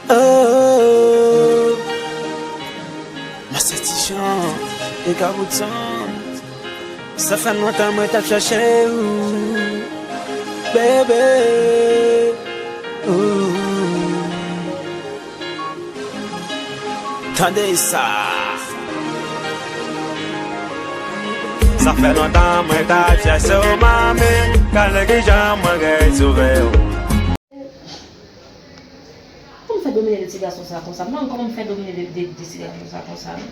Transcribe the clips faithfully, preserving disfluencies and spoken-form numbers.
Oh, Masta Ti Jan, e Garoud Sound. Sa fè lontan mwen t ap chache ou, bebe. Ooh. Tande sa. Sa fè lontan mwen t ap chache w, mami. Gade kijan mwen retwouve w. Kòman m fè domine de ti gason sa konsa? M pa konn kòman m fè domine de, de, de ti gason sa konsa, non.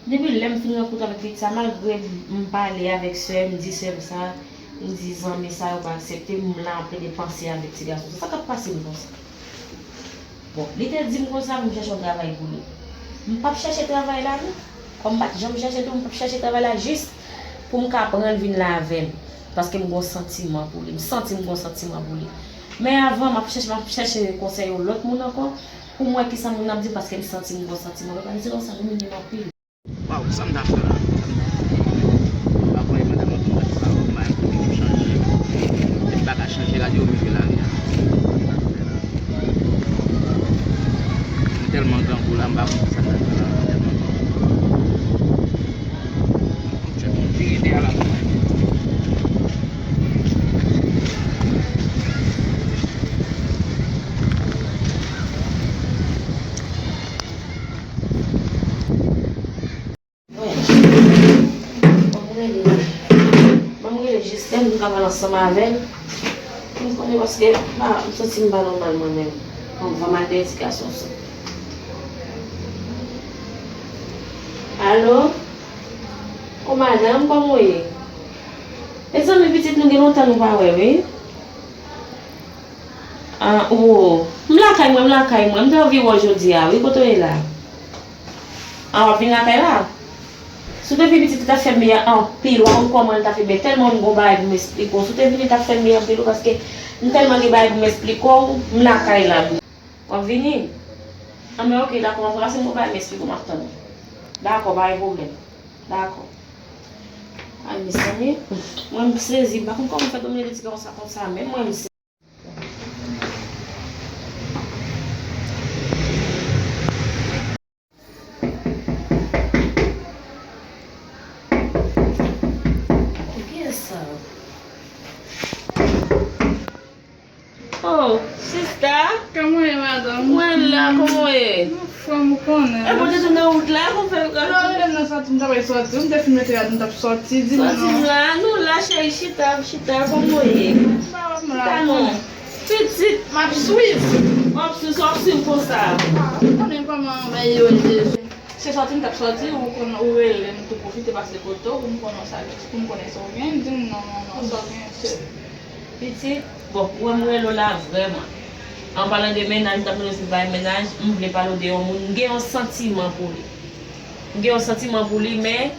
Depi lè m fin rankontre avèk pitit sa, malgre m, m pale avèk sè m, m di sè m sa, m di zanmi sa, yo pa aksepte, m la anplen de panse avèk ti gason sa. Sa k ap pase m konsa? Bon, li te di m konsa pou m chèche yon travay pou li. M p ap chèche travay la, non. Kòm m pa t janm chèche tou, m p ap chèche travay la jis pou m ka pran l vin la avè m. Paske m gon santiman pou li. M santi m gon santiman pou li. Men avan, m ap chèche, m ap chèche konsèy yon lòt moun ankò pou m wè kisa moun nan ap di, paske m santi m gon santiman. Paske se konsa, domine m anpil. Waw, sa m ta fè la? Sa m ta fè? M pa konnen madanm nan konn sa, m pa konnen pou chanje. Depi bagay chanje, gade yo mize lari a. Sa m ta fè la? M tèlman grangou la, m pa konn sa m ta fè la. M tèlman grangou. Tchèk, m vire dèyè la pou mwen. Ban m rele, ban m rele Jislèn pou m ka pale ansanm avè l. Pou m konnen, paske m pa, m santi m pa nòmal mwen menm. Bon, m va mal de edikasyon sa. Alo? O madanm, kòman w ye? Mezanmi, pitit, nou gen lontan nou pa wè, wi. Ah, o, m lakay mwen, m lakay mwen. M te anvi wè w jodi a, wi, kote w ye la? Ah, w ap vin lakay la? Si w te vin pitit, li t ap fè m byen anpil. W ap konn kòman li t ap fè byen. Tèlman m gon bagay pou m esplike w. Si w te vin, li t ap fè m byen anpil, wi, paske m tèlman gen bagay pou m esplike w, m lakay la. W ap vini? Anben, oke, dakò, m ap pase m gon bagay m esplike w, m ap tann ou. Dakò, pa gen pwoblèm. Dakò. Ay, mezanmi, mwen m sezi, m pa konn kòman fè domine de ti gason sa konsa, menm mwen m sezi. Kiyès sa? Oh, sista. Kòman w ye, madanm? Mwen la, kòman w ye? Anfòm, ou konnen. E, mwen te nan wout la, kòman fè? Non, lè m nan sòti, m t ap sòti. M te fin mete rad, m t ap sòti, di m non. Sòti m la, nou la, cheri, chita, chita, kòman w ye? M pa wè m la, ou konnen. Pitit. M ap swiv. W ap swiv, sa w ap swiv konsa? Ah, ou konnen kòman bagay yo ye. Se sòti m t ap sòti, ou konn, ou rele m tou pwofite pase kote w pou m konnen sa, pou m konnen sa w gen, di m non, non, non, sa w gen, se. Pitit, bon, ou wè m rele w la vrèman. An palan de mennaj, m t ap mande w si w pa gen mennaj, m vle pale w de yon moun, m gen yon santiman pou li. M gen yon santiman pou li, men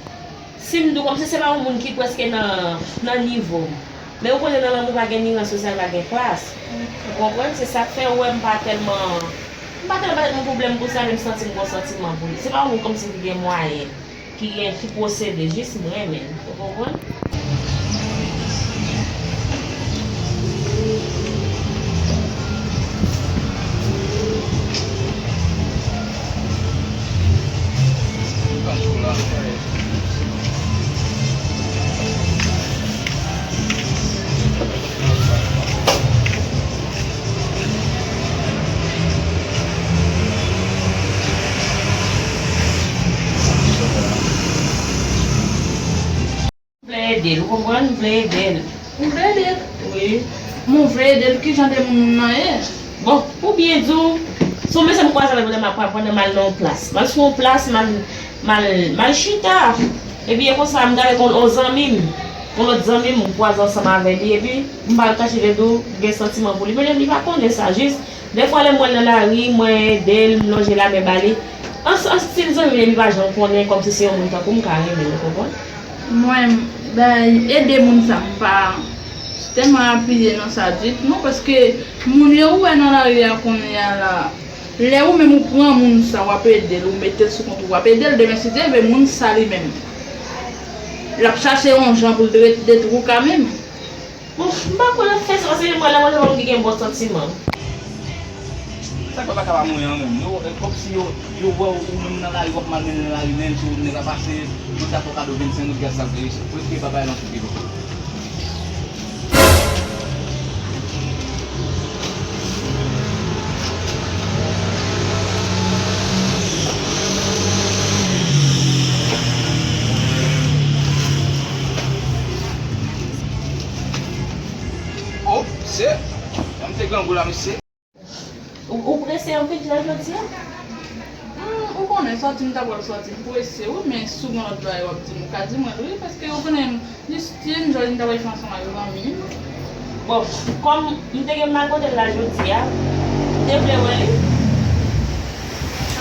si m di w kòmsi se pa yon moun ki prèske nan, nan nivo m. Men ou konnen nan lanmou pa gen ni ran sosyal, pa gen klas. Ou konprann? Se sa k fè ou wè m pa tèlman, m pa tèlman pa tèlman pwoblèm pou sa, men m santi m gon santiman pou li. Se pa yon moun kòmsi ki gen mwayen, ki gen, ki posede, jis m renmen l. Ou konprann? M vle ede l, ou konprann? M vle ede l. Ou vle ede l? Wi. Men w vle ede l, ki jan de moun moun nan ye? Bon, pou byen di w, se yon mesye m kwaze avè l pandan m ap, pandan m al nan yon plas. M al sou yon plas, m al, m al, m al chita. Epi e konsa, m t avèk yon, yon zanmi m. Yon lòt zanmi m, m kwaze ansanm avè li. Epi, m pa al kache, vle di w, m gen santiman pou li. Men li pa konnen sa, jis Defwa lè m wè l nan lari, mwen ede l, m lonje lamen ba li. An, an stil zanmi, men li pa janm konnen, kòmsi se yon moun tankou m ka renmen l, ou konprann? Mwen, bay, ede moun sa, m pa tèlman apiye nan sa ditou, non, paske moun yo ou wè nan lari a kounye a la, lè ou menm ou pran moun sa, w ap ede l, ou mete l sou kont ou, w ap ede l, demen si Dye vle, moun sa li menm, l ap chache yon jan pou l dre-, detwi w kanmenm. Bon, m pa kwè l ap fè sa, paske mwen, lè mwen, se yon moun ki gen bon santiman. Sa pa ka pa mouri an menm. Yo, e, kòmsi yo, yo wè w, ou menm nan lari, w ap malmennen nan lari, menm si yon nèg ap pase, yo ta fè w kado vennsenk goud gaz sa, e, prèske pa bay nan sou pye. Oh, mesye, jan m te grangou la, mesye. Ou, ou prese anpil jan jodi a? Hmm, ou konnen, sòti m ta pral sòti, m prese wi, men si w gen lòt bagay w ap di m, ou ka di mwen l wi, paske ou konnen, jis ti jenn jòj m ta pral fè ansanm ak zanmi m. Bon, kòm m te gen m al kote l la jodi a, m te vle wè li.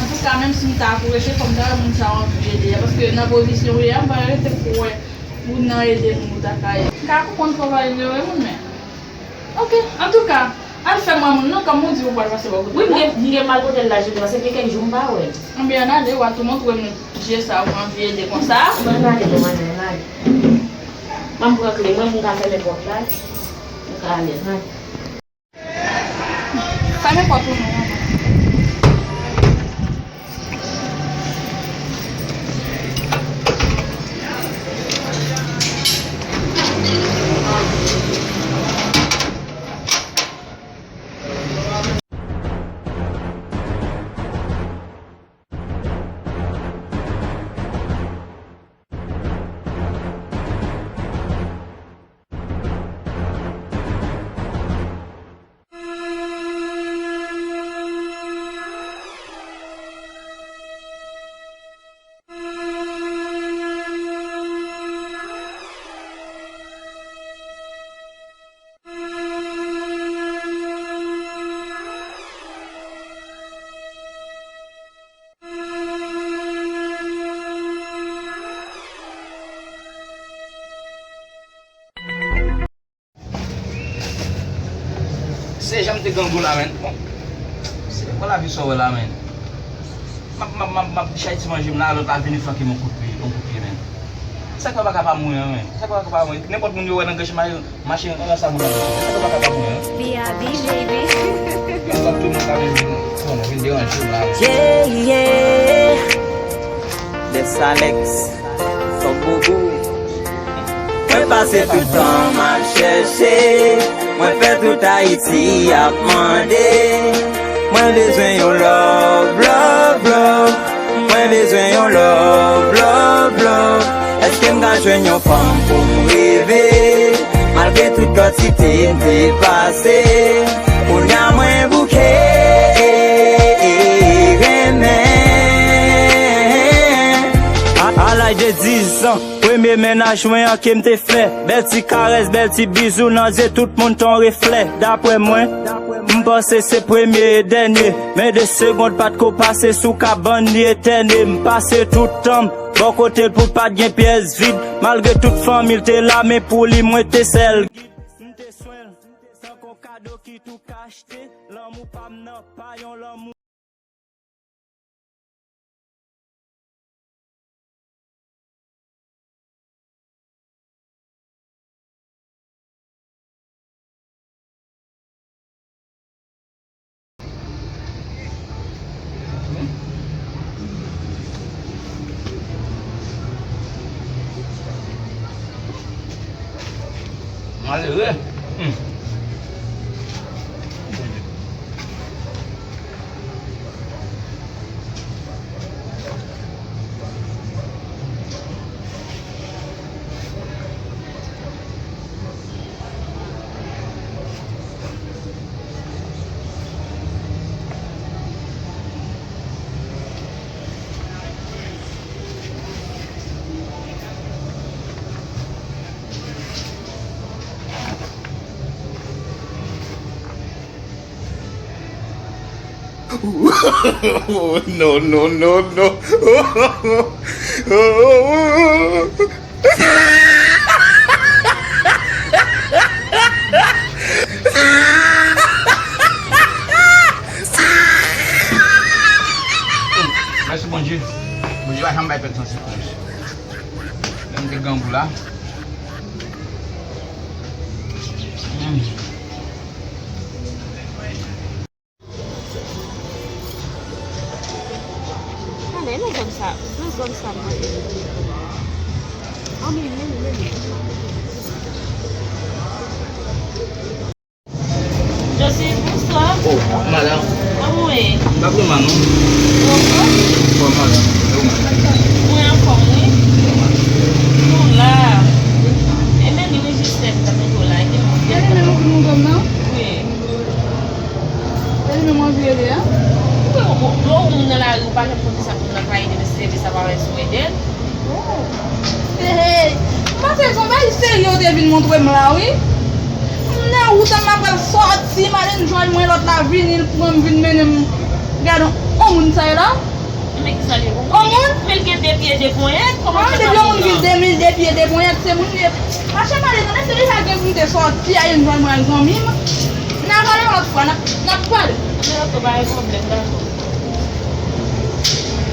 Antouka, menm si m ta prese, fò m ta wè moun sa w anvi ede a, paske nan pozisyon w ye a, m pa rete pou wè ou nan ede moun ou ta ka ede. M ka konprann fò w pa vle wè moun, men. Ok, antouka, al fè m wè moun nan, kòm ou di ou pral pase bò kote l la. Wi, m gen, m gen m al kote l la jodi a, se gen kèk jou m pa wè l. Anben, ann ale, w a tou montre m je sa ou anvi ede konsa. Ann ale, non, ann ale, ann ale. Ban m pran kle mwen pou m ka fèmen pòt la. M ka ale, ann ale. Fèmen pòt ou non, manman. Se jan m te grangou la, menn. Bon. Se bon lavi sa w wè la, menn. M ap, m ap, m ap, m ap chay ti manje m la, lòt la vini flanke m yon kout pye, yon kout pye, menn. Sa k fè w pa ka pa mouri an, menn? Sa k fè w pa ka pa mouri? Nenpòt moun yo wè nan granch mache, mache ansanm nan granch. Sa k fè w pa ka pa mouri an? B I B, baby. Mwen wè tout moun ka vin, vin deranje m la. Yeah, yeah. Des Alex. Fòk bobo. Mwen pase tout tan m ap chèche. Mwen fè tout Ayiti ap mande. Mwen bezwen yon love, love, love. Mwen bezwen yon love, love, love. Èske m ka jwenn yon fanm pou m reve? Malgre tout kantite m te pase, kounye a mwen bouke renmen. A, a laj de diz an, premye mennaj mwen an ke m te fè. Bèl ti karès, bèl ti bizou nan zye, tout moun t on reflè. Daprè mwen, m panse se premye e dènye. Men de segond pa t ko pase sou kabann li etène. M pase tout tan m bò kote l pou l pa t gen pyès vid. Malgre tout fanmi l te la, men pou li mwen te sèl gid. M te swen l tankou kado ki tou ka achte. Lanmou pa m nan pa yon lanmou. Malere. Hmm. No, no, no, no. Mèsi Bondye. Bondye pa janm bay pèp santi pou mwen. Menm te grangou la. Mm. Nan zòn sa, nan zòn sa mwen ye. Anmwe, men, men, men. Josi, bonswa. Oh, madanm. Kòman w ye? M pa vrèman, non. Ou anfòm? Kòman, madanm? Ou anfòm, wi. Nou la. E men li rejistre m tankou la. Gen moun ki... Gen li menm ou vin ou gòm nan? Wi. E li menm w anvi ede a? Ou wè, ou, lè w wè moun nan lari, ou pa janm konn kisa moun nan ka ede, men si se ede sa pa wè si w ede l. Oh. Hey, hey. M panse se yon bagay serye w te vin montre m la, wi. M nan wout la, m apral sòti, m al enjoy mwen, lòt la vini, l pran m, vin mennen m. Gade yon moun sa ye la. Men kisa l ye? On moun? Men l gen de pye, de ponyèt. Kòman... Ah, depi yon moun gen de men, de pye, de ponyèt, se moun li ye. Mache pale, tande, se deja gen pou m te sòti, al enjoy mwen ak zanmi m. N a pale yon lòt fwa, n a, n a pale. Dakò, pa gen pwoblèm, dakò.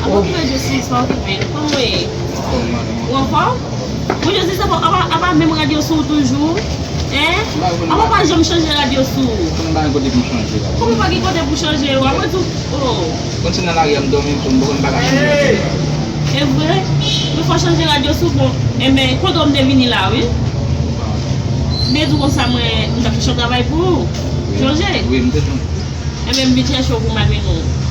Apa w okipe Josi, pa okipe l. Kòman w ye? Ou anfòm? Bon, Josi, se pa, apa, apa menm radyo sou ou toujou? Hein? Apa w pa janm chanje radyo sou ou? Mwen pa gen kote pou m chanje la. Kòman w pa gen kote pou w chanje? W ap di w, oh. Konn si nan lari a m dòmi, m poko, m pa ka chanje. E vre? Men fò w chanje radyo sou, bon. Enben, kontan m te vini la, wi. M te di w konsa, mwen, m t ap chèche yon travay pou ou. Wi. Sonje? Wi, m te di w. Enben, m vin chèche w pou m al mennen w.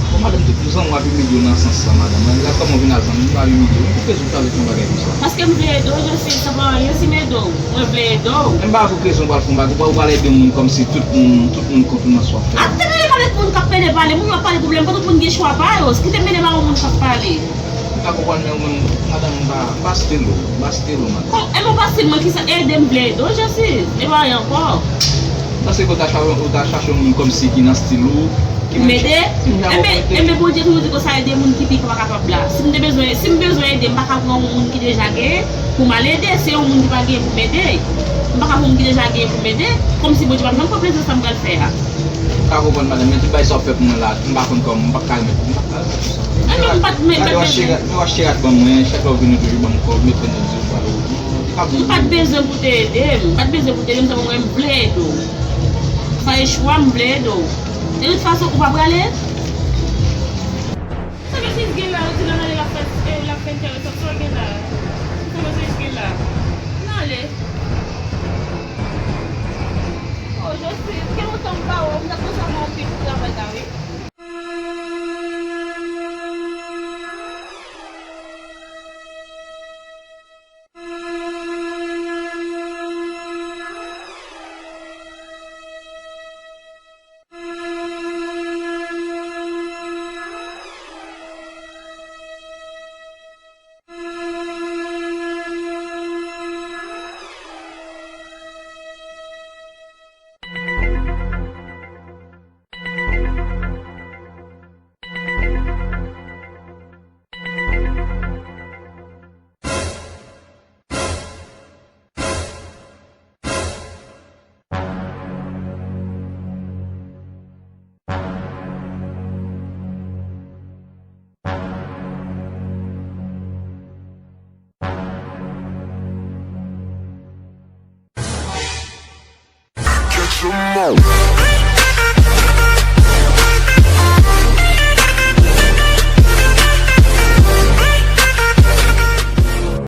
Bon, madanm, tout zanmi w ap imilye w nan sans sa, madanm. Gad kòman w vin al zanmi m, w ap imilye w. Pou ki rezon w ta vle fè yon bagay konsa? Paske m vle ede w, Josi, se pa anyen si m ede w. Mwen vle ede w. Men m pa wè pou ki rezon w pral fè yon bagay, ou pral ede yon moun kòmsi tout moun, tout moun kont ou nan sa w ap fè. Ap tande, pale pou moun k ap pede pale, moun yo ap pale pou blan, pa tout moun gen chwa pa yo. Kite m mele ba yon moun k ap pale. M pa konprann, men ou menm, madanm, m pa, m pa style ou, m pa style ou, madanm. Kòm, enben w pa style mwen, kisa, ede m vle ede w, Josi. E pa anyen ankò. Paske ou ta chache, ou ta chache yon moun kòmsi ki nan style ou, ki... M ede? Enben, enben Bondye toujou di konsa, ede moun ki pi pa kapab la. Si m te bezwen, si m bezwen ede, m pa ka pran yon moun ki deja genyen pou m al ede, se yon moun ki pa genyen pou m ede. M pa ka pran yon moun ki deja genyen pou m ede, kòmsi Bondye p ap janm konn plezi sa m pral fè a. M ka konprann, madanm, men tout bagay sa w ap fè pou mwen la, m pa konn kòman, m p ap ka remèt, m p ap ka remèt ou sa. Enben, m pa t, men, men, men, men, men w achte rad ban mwen, chak lè w vini w toujou ban m kòb, m ete nan di w pale w. M pa t bezwen pou te ede m, m pa t bezwen pou te ede m, sèlman mwen m vle ede w. Sa e chwa m, m vle ede w. De tout fason, ou pa prale? Sa Josis gen la, yo di l ann ale l ap fè, eh, l ap fè entèvansyon, sa w gen la? Sa Josis gen la? Ann ale. Oh, Josis, gen lontan m pa wè w, m t ap panse a w anpil pou travay la, wi. Catch 'em all.